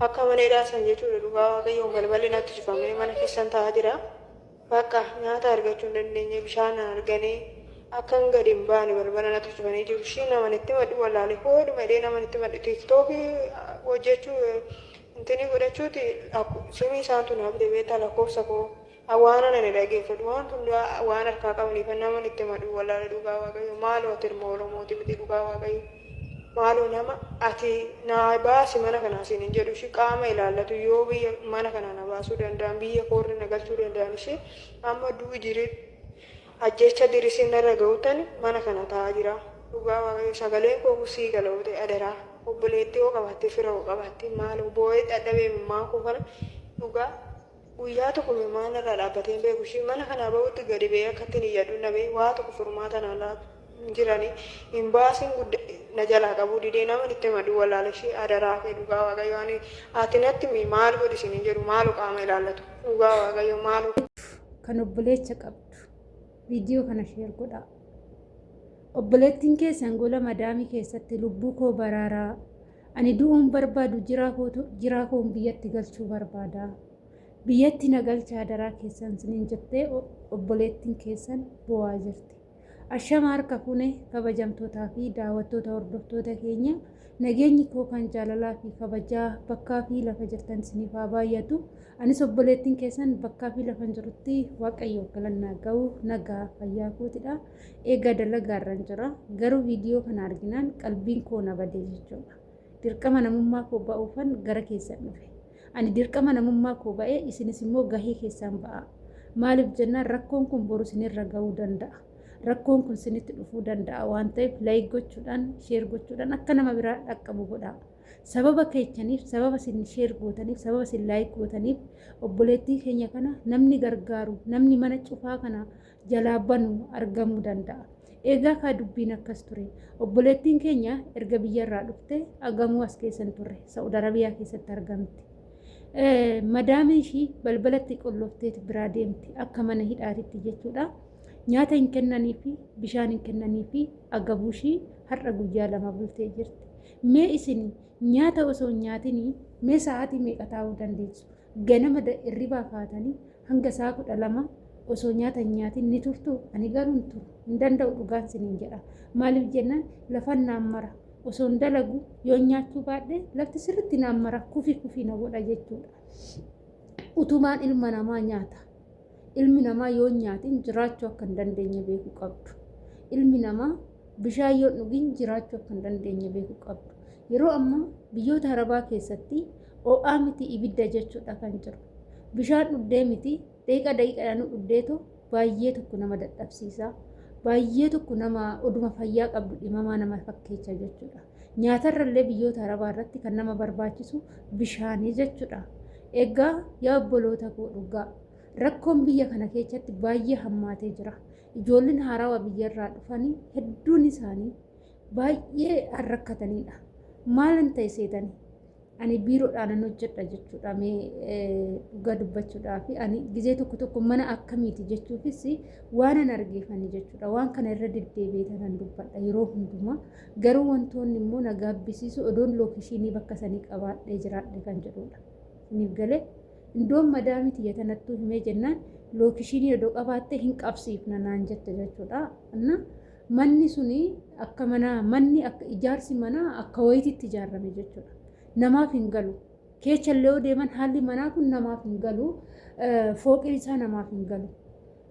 Akka mana hidhaa san jechuudha dhugaa Waaqayyoon balballi natti cufamee mana keessan taa'aa jira. Bakka nyaata argachuu hin dandeenye, bishaan hin argane, akkan gadi hin baane balbala natti cufanii jiru. Ishii naman itti madhu wallaale, hooduma jedhee naman itti madhu TikTokii hojjechuu intinii godhachuuti simii isaantu naa bite beektaa lakkoofsa koo waan ani dhageeffadhu waan hundaa waan harkaa qabaniif naman itti madhu wallaale. Dhugaa Waaqayyo, maaloo ati ilma Oromooti miti? Dhugaa Waaqayyo, maaloo nama ati naa baasi mana kanaa siin hin jedhu. Ishii qaama ilaallatu yoo biyya mana kanaa na baasuu danda'an, biyya koorri na galchuu danda'an, ishii amma du'i jirii ajjecha dirisiin narra ga'uttani mana kana taa'aa jira. Dhugaa Waaqayyo, sagaleen koo sii gala ta'e, adaraa obboleettii hoo qabaattee, fira hoo qabaattee, maaloo boo'ee dadhabee imimmaan koo kana. Dhugaa guyyaa tokko imimmaan irraa dhaabbatee hin beeku. Ishii mana kanaa bahutti gadi ba'ee akka ittiin iyyadhu dhabee, waa tokko furmaata naa laatu jiranii hin baasiin gudda na jalaa qabuu didee, nama itti madhu wallaale. Ishii adaraa kee, dhugaa Waaqayyo, ani ati natti mi maal godhi isin hin jedhu. Maaloo qaama ilaallatu, dhugaa Waaqayyo, maaloo. Kan obboleecha qabdu viidiyoo kana share godhaa. Obboleettiin keessan gola madaamii keessatti lubbuu koo baraaraa. Ani du'uun barbaadu, jiraa koon biyyatti galchuu barbaada. Biyyatti na galchaa daraa keessan siniin jettee obboleettiin keessan bo'aa jirti. Ashama harka fuune, kabajamtootaa fi daawwattoota hordoftoota keenya, nageenyi koo kan jaalalaa fi kabajaa bakkaa fi lafa jirtan isiniif haa baay'atu. Anis obboleettiin keessan bakkaa fi lafan jirutti Waaqayyoof galannaa ga'u, nagaa fayyaa kootidha. Eegaa dalagaarran jira. Garuu viidiyoo kana arginaan qalbiin koo na badee jechuudha. Dirqama namummaa koo ba'uufan gara keessan dhufe. Ani dirqama namummaa koo ba'ee, isinis immoo gahee keessan ba'a. Maaliif jennaan, rakkoon kun boru isinirra ga'uu danda'a. Rakkoon kun isinitti dhufuu danda'a waan ta'eef, like gochuudhaan, share gochuudhaan akka nama biraa dhaqqabu godhaa. Sababa keechaniif, sababa isin share gootaniif, sababa isin like gootaniif, obboleettii keenya kana namni gargaaru, namni mana cufaa kana jalaa banu argamuu danda'a. Eegaa kaa dubbiin akkas ture. Obboleettiin keenya erga biyyarraa dhufte agamuu as keessa hin turre. Sa'ud Arabiyaa keessatti argamti. Madaamii ishii balbalatti qollofteet biraa deemti, akka mana hidhaatitti jechuudha. Nyaata hin kennanii fi bishaan hin kennanii fi agabuu ishii har'a guyyaa 2 bultee jirti. Mee isin nyaata osoo hin nyaatinii mee sa'aatii meeqa taa'uu dandeessu? Ganama irribaa kaatanii hanga sa'a 12 osoo nyaata hin nyaatin ni turtuu? Ani garuu hin turu. Hin danda'u, dhugaan siniin jedha. Maaliif jennaan, lafan naan mara. Osoo hin dalagu yoon nyaachuu baadhe lafti sirriitti naan mara, kufi kufi na godha jechuudha. Utumaan ilma namaa nyaata. Ilmi namaa yoo hin nyaatin jiraachuu akka hin dandeenye beekuu qabdu. Ilmi namaa bishaan yoo hin dhugin jiraachuu akka hin dandeenye beekuu qabdu. Yeroo ammaa biyyoota Arabaa keessatti ho'aa miti, ibidda jechuudha kan jiru. Bishaan dhugdee miti, daqiiqa daqiiqadhaan dhugdeetu baay'ee tokko nama dadhabsiisa. Baay'ee tokko nama oduma fayyaa qabdu dhimamaa nama fakkeecha jechuudha. Nyaatarrallee biyyoota Arabaa irratti kan nama barbaachisu bishaanii jechuudha. Egaa yaa obboloota koo, dhugaa rakkoon biyya kana keessatti baay'ee hammaatee jira. Ijoolleen haarawaa biyyarraa dhufanii hedduun isaanii baay'ee rakkatanidha. Maalan ta'e seetanii? Ani biiroodhaan hojjedha jechuudha. Mee dhugaa dubbachuudhaaf, ani gizee tokko tokko mana akkamiiti jechuufis waan an argeefani jechuudha. Waan kana irra deddeebi'ee tanan dubbadha yeroo hundumaa. Garuu wantoonni immoo na gaabbisiisu odoon location bakka sanii qabaadhee jiraadhe kan jedhudha. Isiniif galee? Indoon madaamii tiyya tanattuu himee jennaan, location odoo qabaatte hin qabsiifna naan jette jechuudha. Manni suni akka mana, manni akka ijaarsi manaa akka wayititti ijaarame jechuudha. Namaaf hin galu. Keechallee yoo deeman haalli manaa kun namaaf hin galu. Fooqiin isaa namaaf hin galu.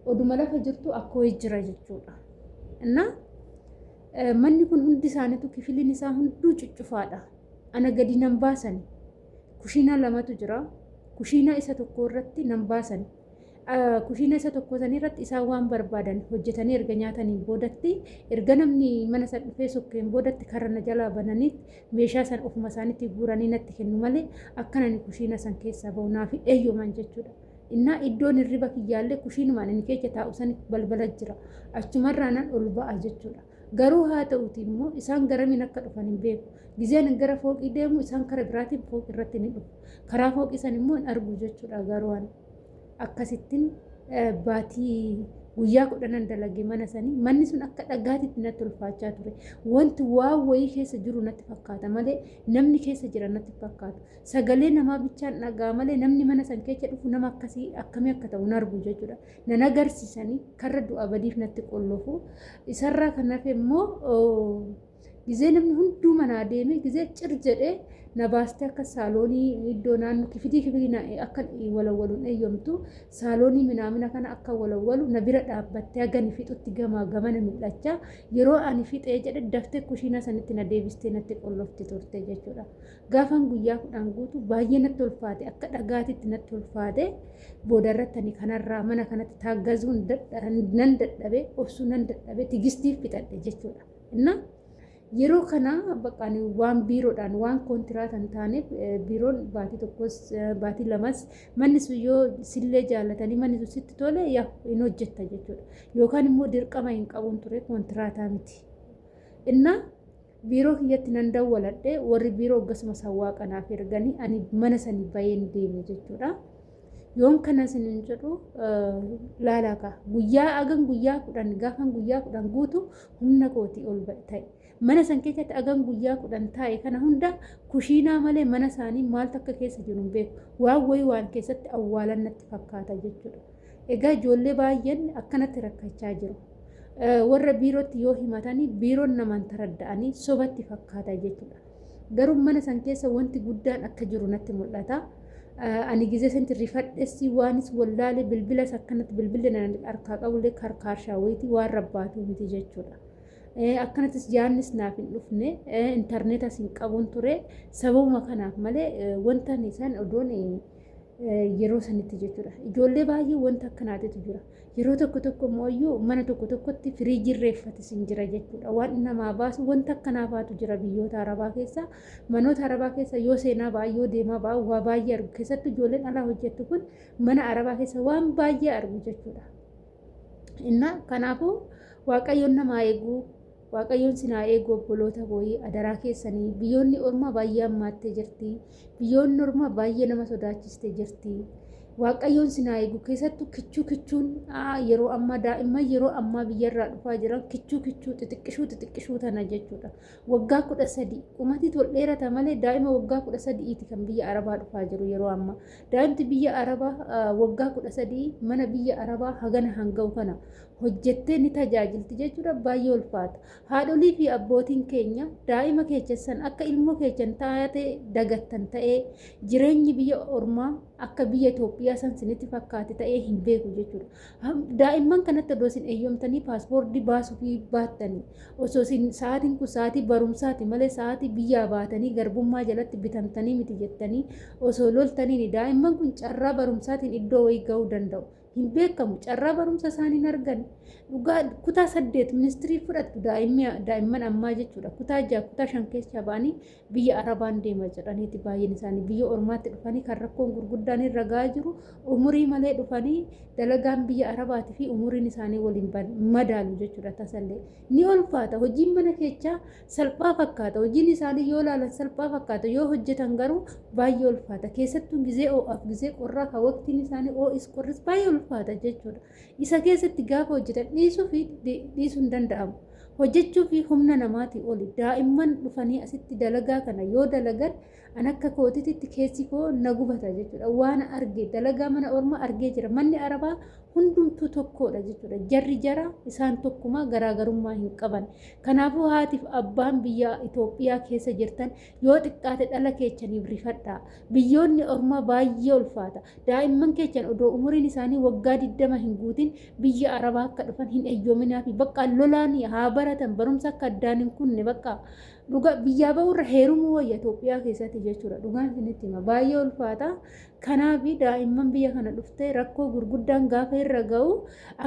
Oduma lafa jirtu akka wayii jira jechuudha. Innaa manni kun hundi isaaniitu kifiliin isaa hunduu cuccufaadha. Ana gadi nan baasani. Kushiinaa lamatu jira. Kushiinaa isa tokko irratti nan baasani. Kushiina isa tokko sanii irratti isaan waan barbaadan hojjetanii erga nyaataniin boodatti, erga namni mana san dhufee sokkeen boodatti, karra na jalaa bananii meeshaa san ofuma isaaniitti guuranii natti kennu malee akkan ani kushiina san keessaa bahu naaf hin eeyyoman jechuudha. Innaa iddoon hirriba kiyyaallee kushiinumaan inni keessa taa'u san balbala jira. Achumarraa nan ol ba'a jechuudha. Garuu haa ta'uti immoo isaan garamiin akka dhufan hin beeku. Gizeen gara fooqii deemu isaan kara biraatiin fooqii irratti ni dhufu. Karaa fooqii san immoo hin argu jechuudha garuu ani. Akkasittiin baatii Guyyaa 10n dalage mana sanii. Manni sun akka dhagaatitti natti ulfaachaa ture. Wanti waan wayii keessa jiru natti fakkaata malee namni keessa jira natti fakkaatu. Sagalee namaa bichaan dhagaa malee namni mana san keessa dhufu nama akkasii akkamii akka ta'u hin argu jechuudha. Nan agarsiisanii karra du'a badiif natti qollofu. Isarraa kan hafe immoo gizee namni hunduu manaa deeme, gizee cir jedhee na baastee akka saaloonii iddoo naannoo kifitii kifilii na akka walawwaluun eeyyamtu, saaloonii minaamina kana akka walawwalu na bira dhaabbattee haga ani fixutti gamaa gamana mil'achaa, yeroo ani fixee jedhe daftee kushiinaa sanitti na deebistee natti qollofti turte jechuudha. Gaafan guyyaa 10 guutu baay'ee natti ulfaate, akka dhagaatitti natti ulfaate. Boodarratti ani kanarraa mana kanatti taaggazuun nan dadhabe, obsuu nan dadhabe, tigistiif fixadhe jechuudha. Inna yeroo kana bakka ani waan biiroodhaan waan kontiraata hin taaneef, biiroon baatii tokkos baatii lamas manni sun yoo sillee jaallatanii manni sun sitti tole yaa hin hojjetta jechuudha. Yookaan immoo dirqama hin qabuun ture, kontiraataa miti. Inna biiroo kiyyatti nan dawwaladhe, warri biiroo akkasuma sawwaaqa naaf erganii ani mana sanii baheen deeme jechuudha. Yoon kana isinin jedhu laalaa kaa, guyyaa agan guyyaa 10, gaafan guyyaa 10 guutu humna kootii ol ta'e. Mana san keessatti agan guyyaa 10 taa'e kana hunda kushiinaa malee mana isaanii maaltu akka keessa jiru hin beeku. Waan wayii waan keessatti awwaalan natti fakkaata jechuudha. Egaa ijoollee baay'een akkanatti rakkachaa jiru. Warra biirootti yoo himatanii biiroon namaan taradda'anii sobatti fakkaata jechuudha. Garuu mana san keessa wanti guddaan akka jiru natti mul'ata. Ani gizee sanatti rifadhessi waanis wallaale, bilbilas akkanatti bilbilli nan harkaa qabullee karkaarshaa wayitii waan rabbaatu miti jechuudha. Akkanattis yaadnis naaf hin dhufne, intarneetas hin qabuun ture sababuma kanaaf malee wanta isaan odoon yeroo sanitti jechuudha. Ijoollee baay'ee wanta akkanaatitu jira. Yeroo tokko tokko immoo iyyuu mana tokko tokkotti firiijii reeffatis hin jira jechuudha. Waan namaa baasu wanta akkanaafaatu jira biyyoota Arabaa keessa. Manoota Arabaa keessa yoo seenaa ba'an, yoo deemaa ba'an waa baay'ee argu. Keessattuu ijoolleen alaa hojjettu kun mana Arabaa keessa waan baay'ee argu jechuudha. Inna kanaafuu Waaqayyoon namaa eeguu, Waaqayyoon sinaa eegu obboloota kooyi, adaraa keessanii. Biyyoonni ormaa baay'ee hammaattee jirti. Biyyoonni ormaa baay'ee nama sodaachiste jirti. Waaqayyoon sinaa eegu. Keessattuu kichuu kichuun yeroo ammaa, daa'imman yeroo ammaa biyyarraa dhufaa jiran kichuu kichuu, xixiqqishuu xixiqqishuu tana jechuudha. Waggaa 13 umatii tol dheerata malee daa'ima waggaa 13ti kan biyya Arabaa dhufaa jiru yeroo ammaa. Daa'imti biyya Arabaa waggaa 13 mana biyya Arabaa hagana hanga'u kana hojjettee ni tajaajilti jechuudha, baay'ee ulfaata. Haadholii fi abbootiin keenya daa'ima keessan akka ilmoo keessan taate dagattan ta'ee, jireenyi biyya ormaa akka biyya Itoophiyaa san sinitti fakkaate ta'ee hin beeku jechuudha. Daa'imman kanatti odoo isin eeyyamtanii paaspoortii baasuu fi baattanii, osoo isin sa'aatiin kun sa'aatii barumsaati malee sa'aatii biyyaa baatanii garbummaa jalatti bitamtanii miti jettanii osoo loltaniin, daa'imman kun carraa barumsaatiin iddoo wayii ga'uu danda'u. Hin beekamu, carraa barumsa isaanii hin argan. Dhugaa kutaa 8 ministirii fudhattu daa'imman ammaa jechuudha. Kutaa 6, kutaa 5 keessaa ba'anii biyya Arabaan deema jedhaniiti baay'een isaanii biyya ormaatti dhufanii kan rakkoon gurguddaan irra ga'aa jiru. Umurii malee dhufanii dalagaan biyya Arabaatii fi umuriin isaanii waliin madaalu jechuudha tasallee. Ni ulfaata. Hojiin mana keessaa salphaa fakkaata. Hojiin isaanii yoo ilaalan salphaa fakkaata. Yoo hojjetan garuu baay'ee ulfaata. Keessattuu gizee ho'aaf gizee qorraa kan waqtiin isaanii ho'is qorris baay'ee ulfaata jechuudha. Isa keessatti gaafa hojjetan dhiisuu fi dhiisuu hin danda'amu. Hojjechuu fi humna namaatii oli. Daa'imman dhufanii asitti dalagaa kana yoo dalagan an akka kootitti keessi koo na gubata jechuudha. Waan arge dalagaa mana ormaa argee jira. Manni Arabaa hundumtuu tokkodha jechuudha. Jarri jara isaan tokkuma, garaagarummaa hin qaban. Kanaafuu haatiif abbaan biyya Itoophiyaa keessa jirtan yoo xiqqaate dhala keechaniif rifadhaa. Biyyoonni ormaa baay'ee ulfaata. Daa'imman keechan odoo umuriin isaanii waggaa 20 hin guutin biyya Arabaa akka dhufan hin eeyyoominaa fi bakka lolaan haa baratan, barumsa akka addaan hin kunne. Bakka dhuga biyyaa ba'urra heerumuu wayya Itoophiyaa keessatti jechuudha. Dhugaan isinitti hima, baay'ee ulfaata. Kanaaf daa'imman biyya kana dhuftee rakkoo gurguddaan gaafa irra ga'u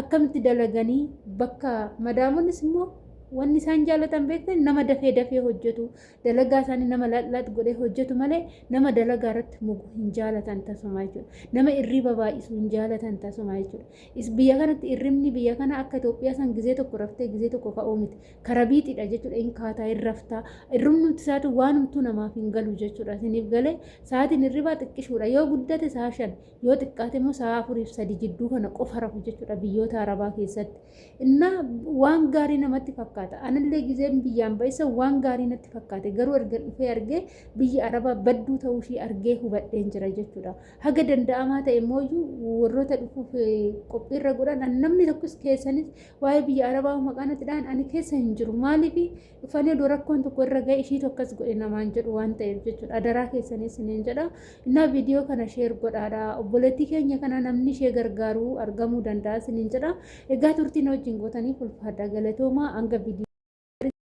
akkamitti dalaganii bakka madaamonnis immoo Wanni isaan jaalatan beektan nama dafee dafee hojjetu, dalagaa isaanii nama laxlax godhee hojjetu malee nama dalagaa irratti mugu hin jaalatan tasuma jechuudha. Nama irriba baay'isu hin jaalatan tasuma jechuudha. Is biyya kanatti irribni biyya kana akka Itoophiyaa san gizee tokko raftee gizee tokko ka'uu miti. Karabiixidha jechuudha. In kaataa hin raftaa. Irribnumti isaatu waanumtuu namaaf hin galu jechuudha. Isiniif galee sa'aatiin irribaa xiqqishuudha. Yoo guddate sa'a 5 yoo xiqqaate immoo sa'a 4 fi 3 jidduu kana qofa rafu jechuudha biyyoota Arabaa keessatti. Innaa waan gaarii namatti fakkaata. Anallee gizeen biyyaan ba'isa waan gaarii natti fakkaate. Garuu erga dhufee argee biyya Arabaa badduu ta'uu ishii argee hubadheen jira jechuudha. Haga danda'amaa ta'e immoo warroota dhufuuf qophiirra godhan an namni tokkos keessanis waa'ee biyya Arabaa maqaa natti dha'an ani keessa hin jiru. Maaliif dhufanii odoo rakkoon tokko irra ga'e ishiitu akkas godhe namaan jedhu waan ta'eef jechuudha. Adaraa keessanii isiniin jedha. Innaa viidiyoo kana sheer godhaadha. Obboleettii keenya kana namni ishee gargaaru argamuu danda'a isiniin jedha. Egaa turtiin wajjin gootaniif ulfaadha. Galatoomaa hanga